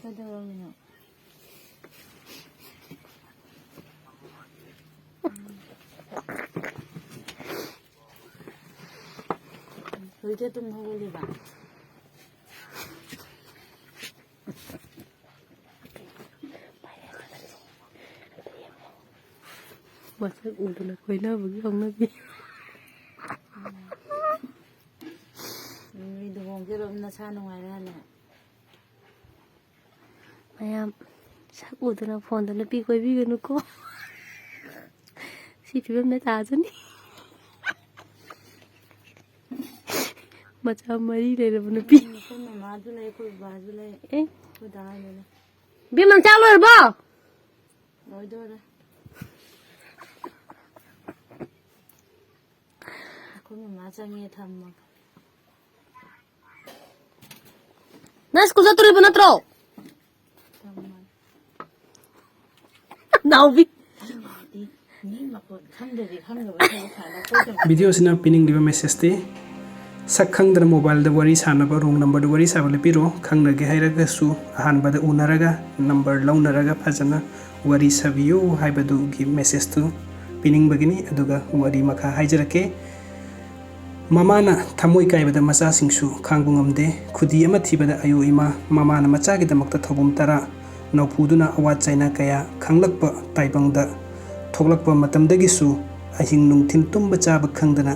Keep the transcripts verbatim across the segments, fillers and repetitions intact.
ꯀꯩꯗꯧꯔꯝꯃꯤꯅꯣ? ꯍꯧꯖꯤꯛꯇ ꯇꯨꯝ ꯍꯧꯒꯠꯂꯤꯕ? ꯃꯁꯛ ꯎꯗꯅ ꯀꯣꯏꯅꯕꯒꯤ ꯍꯧꯅꯕꯤ꯫ ꯅꯨꯃꯤꯠ ꯂꯨꯍꯣꯡꯁꯦ ꯑꯗꯨꯝ ꯅꯁꯥ ꯅꯨꯡꯉꯥꯏꯔꯦ ꯍꯥꯏꯅꯦ꯫ ꯃꯌꯥꯝ ꯁꯛ ꯎꯗꯅ ꯐꯣꯟꯗ ꯅꯨꯄꯤ ꯀꯣꯏꯕꯤꯒꯅꯨꯀꯣ꯫ ꯁꯤ ꯐꯤꯕꯝꯗ ꯇꯥꯖꯅꯤ꯫ ꯃꯆꯥ ꯃꯔꯤ ꯂꯩꯔꯕ ꯅꯨꯄꯤ꯫ ꯑꯩꯈꯣꯏ ꯃꯃꯥꯁꯨ ꯂꯩ, ꯑꯩꯈꯣꯏ ꯕꯕꯥꯁꯨ ꯂꯩ, ꯑꯦ꯫ ꯑꯩꯈꯣꯏ ꯗꯥ ꯂꯣꯏ ꯂꯩ꯫ ꯕꯦꯝ, ꯅꯪ ꯆꯥꯛ ꯂꯣꯏꯔꯕꯣ? ꯂꯣꯏꯗꯣꯔꯦ꯫ ꯑꯩꯈꯣꯏ ꯃꯃꯥ ꯆꯪꯉꯦ, ꯊꯝꯃꯒꯦ꯫ ꯅꯪ ꯁ꯭ꯀꯨꯜ ꯆꯠꯇꯣꯔꯤꯕ ꯅꯠꯇ꯭ꯔꯣ? ꯊꯝꯃꯒꯦ꯫ ꯅꯥꯎꯕꯤ꯫ ꯈꯪꯗ꯭ꯔꯗꯤ ꯈꯪꯗꯕ ꯊꯕꯛ ꯁꯥꯟꯅ ꯀꯣꯏꯗꯕ꯫ ꯚꯤꯗꯤꯑꯣꯁꯤꯅ ꯄꯤꯅꯤꯡꯂꯤꯕ ꯃꯦꯁꯦꯖꯇꯤ, ꯁꯛ ꯈꯪꯗꯅ ꯃꯣꯕꯥꯏꯜꯗ ꯋꯥꯔꯤ ꯁꯥꯟꯅꯕ, ꯔꯣꯡ ꯅꯝꯕꯔꯗ ꯋꯥꯔꯤ ꯁꯥꯕ ꯂꯦꯞꯄꯤꯔꯣ꯫ ꯈꯪꯅꯒꯦ ꯍꯥꯏꯔꯒꯁꯨ ꯑꯍꯥꯟꯕꯗ ꯎꯅꯔꯒ ꯅꯝꯕꯔ ꯂꯧꯅꯔꯒ ꯐꯖꯅ ꯋꯥꯔꯤ ꯁꯥꯕꯤꯌꯨ ꯍꯥꯏꯕꯗꯨꯒꯤ ꯃꯦꯁꯦꯖꯇꯨ ꯄꯤꯅꯤꯡꯕꯒꯤꯅꯤ꯫ ꯑꯗꯨꯒ ꯋꯥꯔꯤ ꯃꯈꯥ ꯍꯥꯏꯖꯔꯛꯀꯦ꯫ ꯃꯃꯥꯅ ꯊꯃꯣꯏ ꯀꯥꯏꯕꯗ ꯃꯆꯥꯁꯤꯡꯁꯨ ꯈꯥꯡꯕ ꯉꯝꯗꯦ꯫ ꯈꯨꯗꯤ ꯑꯃ ꯊꯤꯕꯗ ꯑꯌꯣ ꯏꯃꯥ ꯃꯃꯥꯅ ꯃꯆꯥꯒꯤꯗꯃꯛꯇ ꯊꯧꯕꯝ ꯇꯔꯥ ꯅꯧꯐꯨꯗꯨꯅ ꯑꯋꯥꯠ ꯆꯩꯅ ꯀꯌꯥ ꯈꯪꯂꯛꯄ ꯇꯥꯏꯕꯪꯗ ꯊꯣꯛꯂꯛꯄ ꯃꯇꯝꯗꯒꯤꯁꯨ ꯑꯍꯤꯡ ꯅꯨꯡꯊꯤꯜ ꯇꯨꯝꯕ ꯆꯥꯕ ꯈꯪꯗꯅ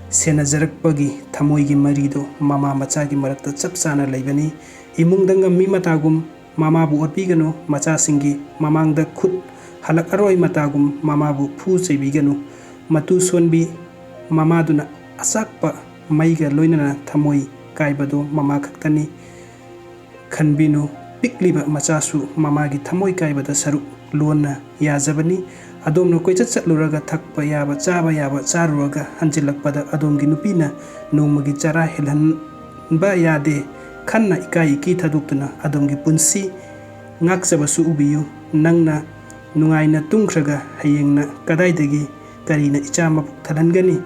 ꯁꯦꯟꯅꯖꯔꯛꯄꯒꯤ ꯊꯃꯣꯏꯒꯤ ꯃꯔꯤꯗꯨ ꯃꯃꯥ ꯃꯆꯥꯒꯤ ꯃꯔꯛꯇ ꯆꯞ ꯆꯥꯅ ꯂꯩꯕꯅꯤ꯫ ꯏꯃꯨꯡꯗ ꯉꯝꯃꯤ ꯃꯇꯥꯒꯨꯝ ꯃꯃꯥꯕꯨ ꯑꯣꯠꯄꯤꯒꯅꯨ, ꯃꯆꯥꯁꯤꯡꯒꯤ ꯃꯃꯥꯡꯗ ꯈꯨꯠ ꯍꯜꯂꯛꯑꯔꯣꯏ ꯃꯇꯥꯒꯨꯝ ꯃꯃꯥꯕꯨ ꯐꯨ ꯆꯩꯕꯤꯒꯅꯨ꯫ ꯃꯇꯨ ꯁꯣꯟꯕꯤ ꯃꯃꯥꯗꯨꯅ ꯑꯆꯥꯛꯄ ꯃꯩꯒ ꯂꯣꯏꯅꯅ ꯊꯃꯣꯏ ꯀꯥꯏꯕꯗꯨ ꯃꯃꯥ ꯈꯛꯇꯅꯤ꯫ ꯈꯟꯕꯤꯅꯨ, ꯄꯤꯛꯂꯤꯕ ꯃꯆꯥꯁꯨ ꯃꯃꯥꯒꯤ ꯊꯃꯣꯏ ꯀꯥꯏꯕꯗ ꯁꯔꯨꯛ ꯂꯣꯟꯅ ꯌꯥꯖꯕꯅꯤ꯫ ꯑꯗꯣꯝꯅ ꯀꯣꯏꯆꯠ ꯆꯠꯂꯨꯔꯒ ꯊꯛꯄ ꯌꯥꯕ, ꯆꯥꯕ ꯌꯥꯕ ꯆꯥꯔꯨꯔꯒ ꯍꯟꯖꯤꯜꯂꯛꯄꯗ ꯑꯗꯣꯝꯒꯤ ꯅꯨꯄꯤꯅ ꯅꯣꯡꯃꯒꯤ ꯆꯔꯥ ꯍꯦꯜꯍꯟꯕ ꯌꯥꯗꯦ꯫ ꯈꯟꯅ ꯏꯀꯥꯏ ꯏꯀꯤ ꯊꯥꯗꯣꯛꯇꯨꯅ ꯑꯗꯣꯝꯒꯤ ꯄꯨꯟꯁꯤ ꯉꯥꯛꯆꯕꯁꯨ ꯎꯕꯤꯌꯨ꯫ ꯅꯪꯅ ꯅꯨꯡꯉꯥꯏꯅ ꯇꯨꯝꯈ꯭ꯔꯒ ꯍꯌꯦꯡꯅ ꯀꯗꯥꯏꯗꯒꯤ ꯀꯔꯤꯅ ꯏꯆꯥ ꯃꯄꯨꯛ ꯊꯜꯍꯟꯒꯅꯤ?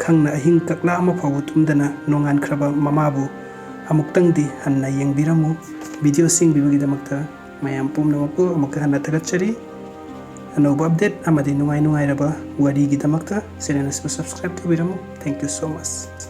ꯈꯪꯅ ꯑꯍꯤꯡ ꯀꯛꯂꯥ ꯑꯃ ꯐꯥꯎꯕ ꯇꯨꯝꯗꯅ ꯅꯣꯡꯉꯥꯟꯈ꯭ꯔꯕ ꯃꯃꯥꯕꯨ ꯑꯃꯨꯛꯇꯪꯗꯤ ꯍꯟꯅ ꯌꯦꯡꯕꯤꯔꯝꯃꯨ꯫ ꯚꯤꯗꯤꯑꯣꯁꯤ ꯌꯦꯡꯕꯤꯕꯒꯤꯗꯃꯛꯇ ꯃꯌꯥꯝ ꯄꯨꯝꯅꯃꯛꯄꯨ ꯑꯃꯨꯛꯀ ꯍꯟꯅ ꯊꯥꯒꯠꯆꯔꯤ꯫ ꯑꯅꯧꯕ ꯑꯞꯗꯦꯠ ꯑꯃꯗꯤ ꯅꯨꯡꯉꯥꯏ ꯅꯨꯡꯉꯥꯏꯔꯕ ꯋꯥꯔꯤꯒꯤꯗꯃꯛꯇ ꯆꯦꯅꯦꯜ ꯑꯁꯤꯕꯨ subscribe ꯇꯧꯕꯤꯔꯝꯃꯨ꯫ Thank you so much꯫